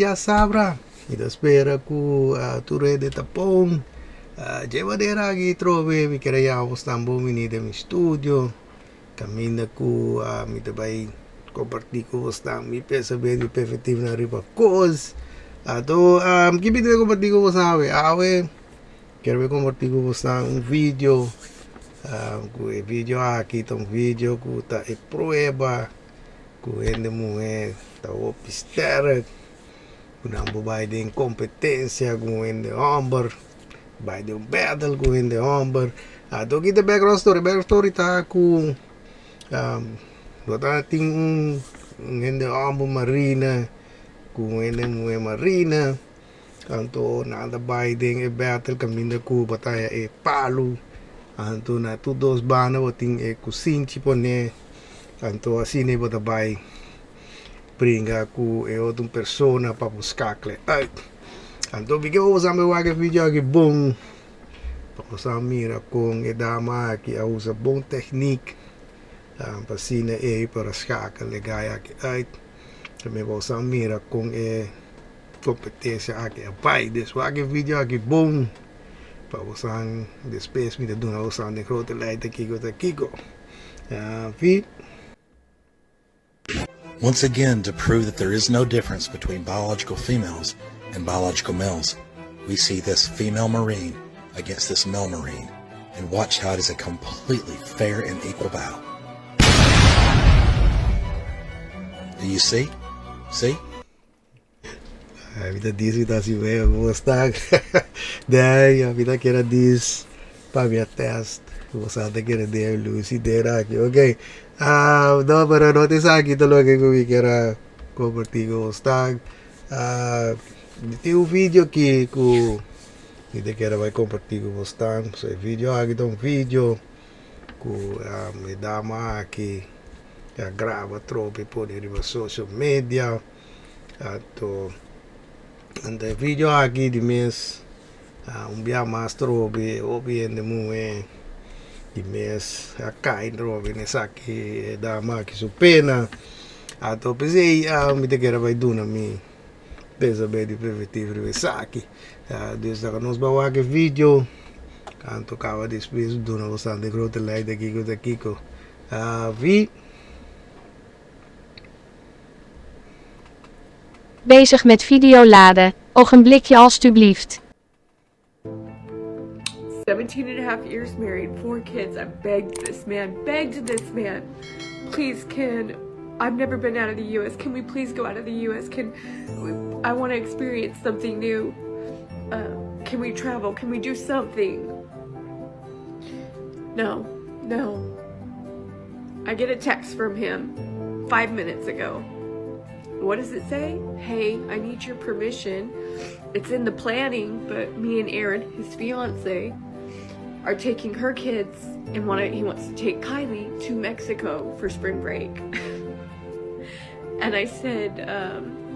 djasabra. Mi ta spera ku tur hende ta bon. Dje manera aki trobe mi ker a yama bosnan bon bini den mi studio kaminda ku mi ta bai kompartí ku bosnan mi pensamentu i perspektivanan riba kos. Anto ki mi ta bai kompartí ku bosnan awe? Awe ker bai kompartí ku bosnan un video ku e video aki ta un video ku ta e prueba ku hende muhé ta hopi sterk, ku nan por bai den kompetensia ku hende hòmber, bai den un battle ku hende hòmber. Anto ki ta e background story? Background story ta ku bo ta tin un hende hòmber marina ku un hende muhé marina, anto nan ta bai den e battle kaminda ku bo ta haña e palu, anto na tur dos banda bo tin e kusinchi pone. Anto asina bo ta bai bringa ku e otro persona pa bo skakle uit. Anto mi ke usa mi wak e video aki bon pa bo sa mira kon e dama aki a usa bon teknik pa asina e por a skakel e guy aki uit. Tambe bo sa mira kon e kompetensia aki a bai. Dus wak e video aki bon pa bo sa despues mi ta duna bo sa den grote lei ta kiko ta kiko. Once again, to prove that there is no difference between biological females and biological males, we see this female Marine against this male Marine, and watch how it is a completely fair and equal battle. Do you see? See? Mi ta dis mi ta hasi wea ku bo sta dei mi ta kere dis pa mi a test ku bo sa ta kere den lusi den aki ok no pero no ta esaki ta loke ku mi kier a komparti ku bo sta mi tin un video aki ku mi ta kere bai komparti ku bo sta so e video aki ta un video ku e dama aki a graba tropi pone riba social media. Anto anto e video aki di mes un bia mas trobe hopi hende muhe di mes a kai trobe na esaki e dama aki su pena anto p'esei mi ta kere bai duna mi pensamentu i perspektiva riba esaki dus laga nos bai wak e video anto kaba despues duna bastante grote like ta kiko ta kiko vi. Bezig met video laden. Ogenblikje alstublieft. 17 and a half years married, four kids. I begged this man, begged this man, please, can I've never been out of the U.S. Can we please go out of the U.S.? Can I want to experience something new? Uh, can we travel? Can we do something? No, no. I get a text from him five minutes ago. What does it say? Hey, I need your permission. It's in the planning, but me and Aaron, his fiance, are taking her kids and want he wants to take Kylie to Mexico for spring break. and I said,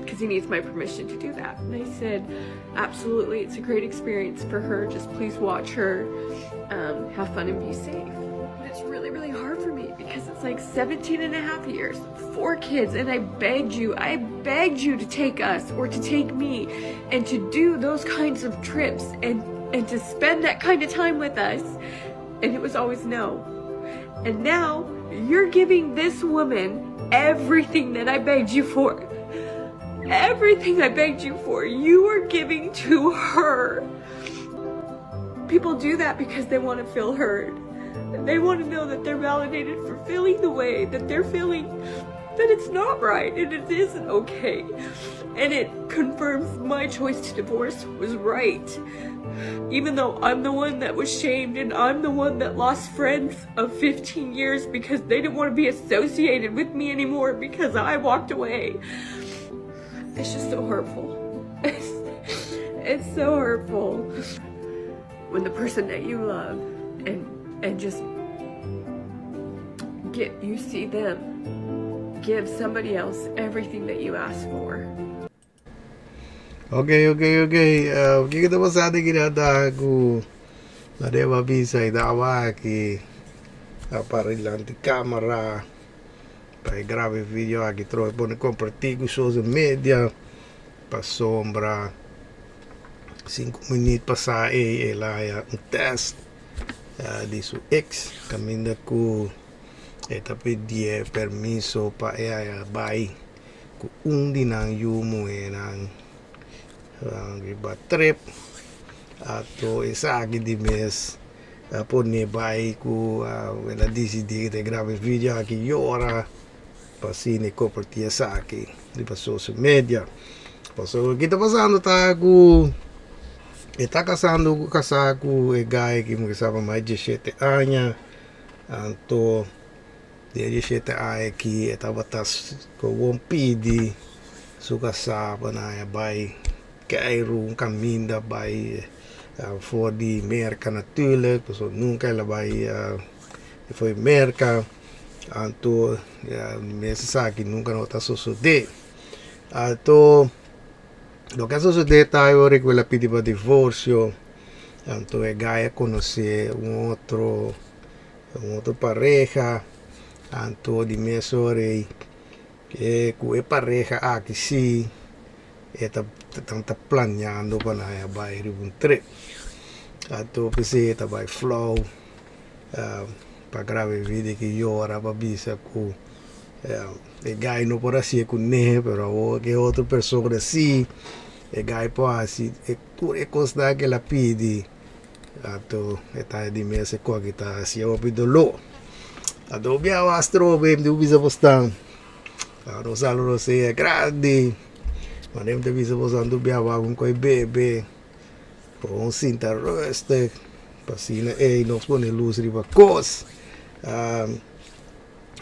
because um, he needs my permission to do that. And I said, absolutely, it's a great experience for her. Just please watch her, um, have fun and be safe. But it's really, really hard for me because it's like 17 and a half years, four kids, and I begged you, I begged you to take us or to take me and to do those kinds of trips and, and to spend that kind of time with us. And it was always no. And now you're giving this woman everything that I begged you for. Everything I begged you for, you are giving to her. People do that because they want to feel heard. They want to know that they're validated for feeling the way that they're feeling, that it's not right and it isn't okay. And it confirms my choice to divorce was right. Even though I'm the one that was shamed and I'm the one that lost friends of 15 years because they didn't want to be associated with me anymore because I walked away. It's just so hurtful. It's, it's so hurtful when the person that you love and and just get you see them give somebody else everything that you asked for. Ok, ok, ok. Uh, kiko ta pasando aki na ta ku na deba bisa i daba aki a para dilanti kamera pa e graba e video aki trobe pone kompartí ku social media. Pasobra 5 minuut pasá ei el a haya un test di su ex kaminda ku e ta pidié permiso pa e haya bai ku un di nan yu muhénan riba trip. Anto esaki di mes a pone bai ku el a disidí ta graba e video aki yora pa asina e kompartí esaki riba social media. Pasobra loke ta pasando ta ku e ta kasando ku kasá ku e guy ki mi sa pa mas dieshete aña anto den e dieshete aña aki e tabata kowon pidi su kasá pa nan a bai keiru un kaminda bai for di Merka natuurlijk pasobra nunka el a bai for di Merka anto mes esaki nunka no ta sosodé. Anto loke a sosodé ta ora ku el a pidi pa divorsio anto e guy a konosé un otro un otro pareha anto di mes ora ei ku e pareha aki si e ta ta planeando pa nan a bai riba un trip anto p'esei e ta bai flou pa graba e video ki yora pa bisa ku e guy no por hasié kuné pero awor ke otro persona si e guy por hasi tur e kosnan ke el a pidi anto e ta di mes e kos ki ta hasié hopi doló anto un biaha wak strobe mi tin bisa bosnan nos saludo sea grandi manera mi ta bisa bosnan tur biaha wak un koi bebe. Por un sinta rustig pa asina ey nos pone luz riba cos.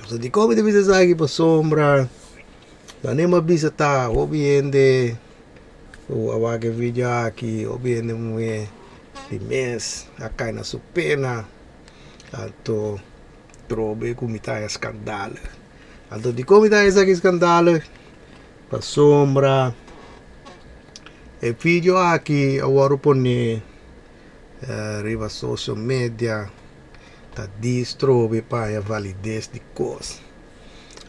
So dikon mi ta bisa esaki pasobra wanneer mi a bisa ta hopi hende ku a wak e video aki hopi hende muhé di mes a kai na su pena anto trobe ku mi ta haña skandalig. Anto dikon mi ta haña esaki skandalig? Pasobra e video aki a wòrdu pone riba social media ta distrobe pa haña valides di kos.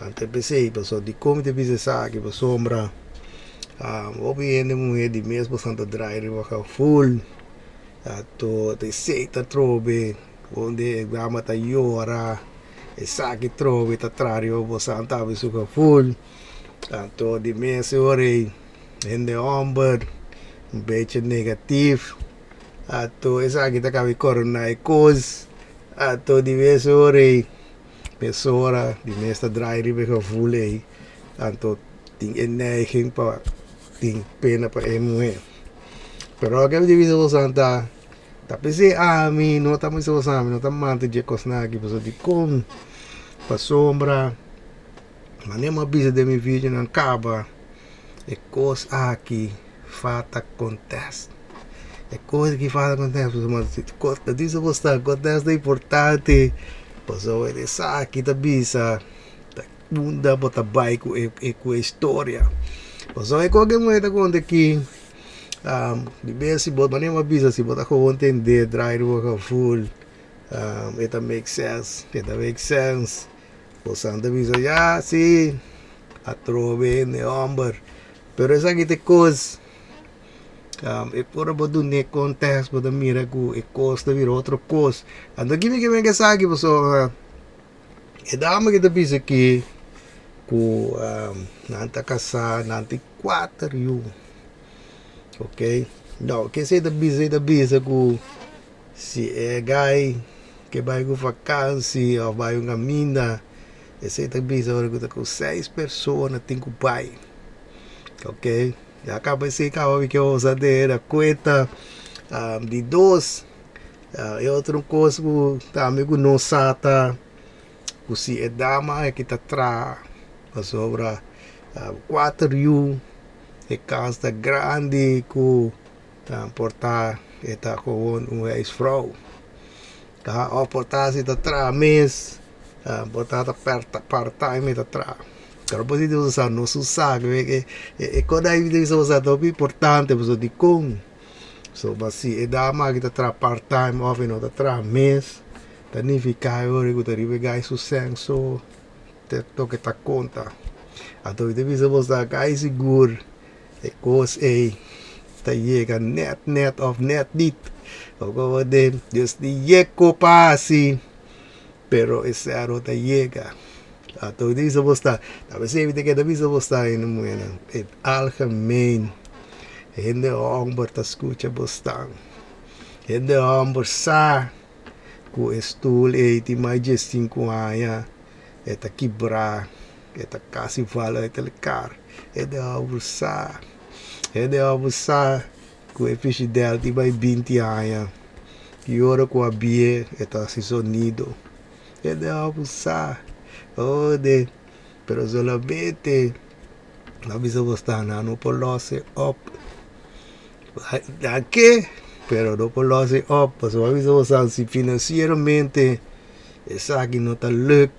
Anto e p'esei pasobra dikon mi ta bisa esaki pasobra hopi hende muhé di mes boso ta drai riba gaful anto ta esei ta trobe Onde e dama ta yora, esaki trobe ta traha riba bo santa abi su gevoel. Anto di mes e ora ei hende homber un bechi negatief, anto esaki ta kaba di korona e kos, anto di mes e ora ei mesora di mes ta draai riba e gevoel ei, anto tin e neiging pa tin pena pa e muher. Pero loke mi ta bisa bo santa. Ta p'esei ami no ta mester gosa ami no ta manta dje kosnan aki pasobra dikon pasobra manera mi a bisa den mi videonan kaba e kos aki falta kontest e kos aki falta kontest pasobra ta bisa bo sa kontest ta importante pasobra esaki ta bisa ta unda bo ta bai ku e historia pasobra e kos ku e muher ta konta aki. Di bes si bo manera mi a bisa si bo ta gewoon tende draai riba gevoel e ta make sense e ta make sense bo san ta bisa ya si atrobe hende homber pero esaki ta e kos e ora bo dun'e context bo ta mira ku e kos ta bira otro kos anto kimi ke meke esaki pasobra e dama ke ta bisa aki ku nan ta kasá nan tin kuater yu ok no kesei ta bisa e ta bisa ku si e guy ke bai ku vakansi òf bai un kaminda esei ta bisa ora ku ta ku seis persona tin ku bai ok ya kaba esei kaba mi ke usa den kuenta di dos e otro kos ku tambe ku no sa ta ku si e dama aki ta traha pasobra kuater yu e kans ta grandi ku ta por ta e ta gewoon un huisvrouw òf por ta si ta traha mes por ta ta part time e ta traha pero por si sa no su sa e kos aki ta hopi importante pasobra dikon so si e dama aki ta traha part time òf e no ta traha mes ta nifiká e ora ku ta riba e gai su senso te loke ta konta. Anto mi ta bisa bo sa kai sigur. E kos ei ta yega nèt nèt òf nèt nit. Oko den Dios di yeko pa hasi, pero e sèro ta yega. Ato mi ta bisa bo sta, ta p'esei mi ta keda bisa bo sta hende muhénan, e algemeen hende hòmber ta skucha bo stan. Hende hòmber sa ku e stul ei tin mas diesinku aña, e ta kibrá. E ta kasi val uit elkaar. Hende hòmber sa. Hende hòmber sa ku e frishidèr tin bai binti aña. I ora ku a bie e ta hasi sonido. Hende hòmber sa. Oh de. Pero solamente nan bisa bo sta nan no por lòs e òp. Nan ke pero no por lòs e òp. Pasobra nan bisa bo sa si finansieramente esaki no ta luk.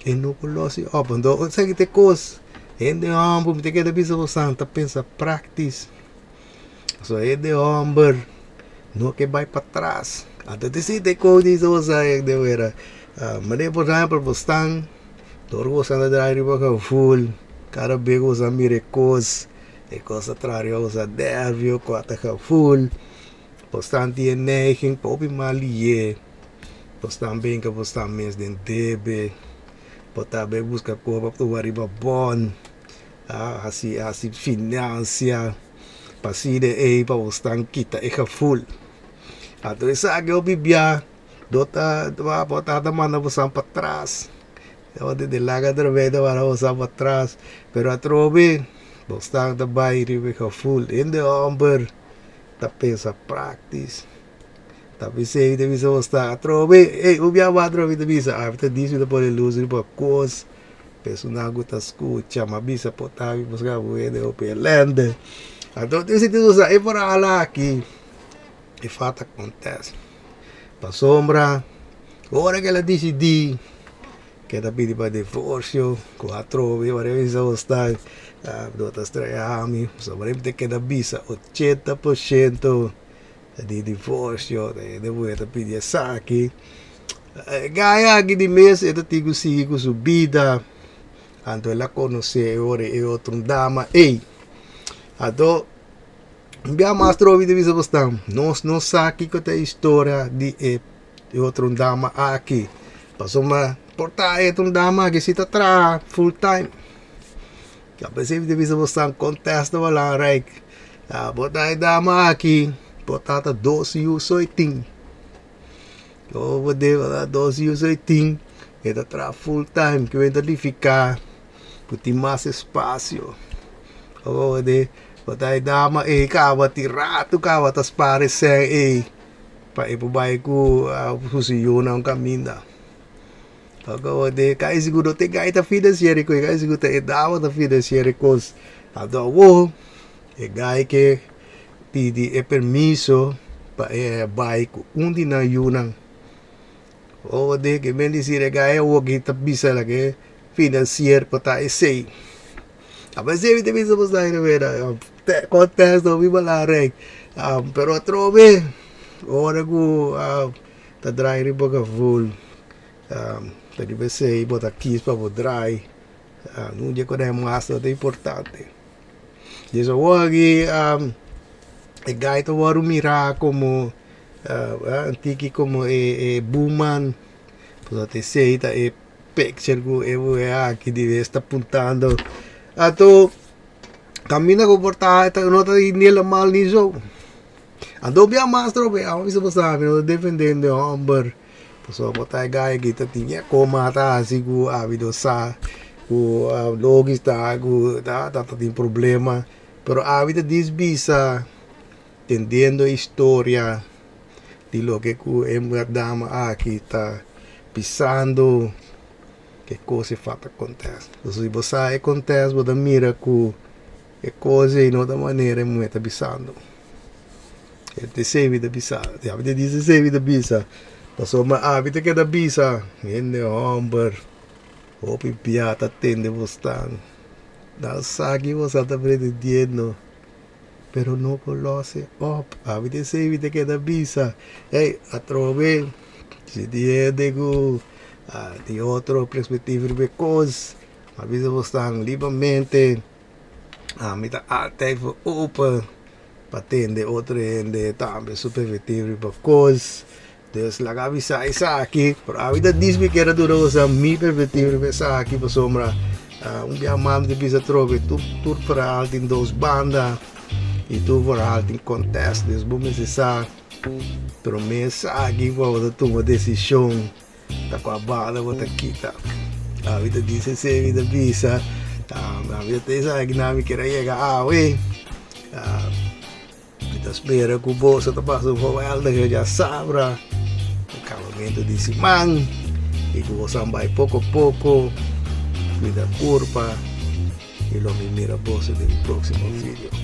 E no por los e op. Anto esaki ta e kos. Hende hòmber mi ta keda bisa bo san ta pensa praktis. Pasobra hende hòmber no ke bai patras. Anto ta esei ta e kos di bisa bo san hende wera. Manera por ehèmpel bo stan dor ku bo stan ta drai riba gevoel kada bes ku bo sa mira e kos, e kos ta traha riba bo sa nervio ku a ta gevoel. Bo stan tin e neiging pa hopi mal lié. Bo stan benka bo stan mes den debe. Bo ta bay buska koba pa tuba riba bon. Hasi hasi financia pa asina ey pa bo stan kita e gevoel. Anto esaki hopi bia no ta bo tata manda bo stan patras. De laga trabei ta manda bo stan patras. Pero atrobe bo stan ta bay riba e gevoel. Hende homber ta pensa praktis. Ta bis'ei ta bisa bo sta atrobe ey un bia bo atrobe ta bisa ami ta dici ta pone luz riba kos personal ku ta skucha mi a bisa por ta mi buska bo hende hopi elende anto tin sinti bo sa e por hala aki e falta kontes pasobra ora ku el a disidí ke ta pidi pa divorsio ku atrobe ora e bisa bo sta no ta straña mi pasobra mi ta keda bisa 80% Di divorcio, de muher ta pidi esaki. E guy aki di mes e ta tin ku sigui ku su bida. Anto el a konosé e ora e otro dama ei. Anto un bia mas trobe ta bisa bosnan, nos no sa kiko ta e historia di e otro dama aki. Pasobra por ta e otro dama aki si ta traha full time. A pesar di bisa bosnan kontesta belangrijk. Bo ta e dama aki, bo tata dos yu so e tin. Bo debe ta dos yu so e tin, e ta traha full time, ke ta nifiká ku tin mas espasio. Bo ta e dama ei kaba tin ratu kaba ta spar e sèn ei pa e por bai ku su yunan un kaminda. Oko de kai sigur no tin gai ta financier ku e kai sigur ta e dama ta financier e kos. Anto awo e gai ke pidi e permiso pa e bai ku un di nan yunan. Oko de ke men disir e gai awo ki ta bisa la ke financier pa ta esei. Apesar mi ta bisa bo sa contest hopi belangrijk pero atrobe ora ku ta draai riba gevoel ta riba esei bo ta kies pa bo draai un dia ku nan mas no ta importante di eso awor aki e gai ta wòrdu mirá komo un tiki komo e buman pasobra ta esei ta e picture ku e muhé aki di bes ta puntando anto kaminda ku por ta no ta helemaal ni so. Anto bia mas trobe amo bisa bo sa mi no ta defende hende homber pasobra bo ta e guy aki ta tin e koma ta hasi ku abi no sa ku logis ta ku ta ta tin problema pero abi ta dis bisa tendiendo e historia di loke ku e dama aki ta bisando ke kos e falta kontest si bo sa e kontest bo ta mira ku. E kos ei no ta manera e muhé ta bisando. E ta esei mi ta bisa. Si abi ta disi esei mi ta bisa. Pasobra abi ta keda bisa, hende hòmber hopi bia ta tende bosnan. Nan sa ki boso ta pretendiendo, pero no por lòs e òp. Abi ta esei mi ta keda bisa. Ey, atrobe si tin hende ku tin otro perspektiva riba e kos, a bisa bosnan libremente. Ami ta altijd voor open pa tende otro hende tambe su perspectiva riba cos. Dus laga mi sa esaki, pero ami ta dis mi kier a duna boso mi perspectiva riba esaki pasobra un bia mas mi ta bisa atrobe tur tur verhaal tin dos banda y tur verhaal tin contest dus bo mester sa prome esaki pa bo ta tuma decision. Ta kua bala bo ta kita? Ami ta bisa esei, mi ta bisa, ami ta ta esaki nan mi kier a yega awe. Mi ta spera ku boso ta pasa un geweldige djasabra, e kabamentu di siman, i ku boso a bai poko poko, kuida kurpa, i lo mi mira boso den mi próksimo video.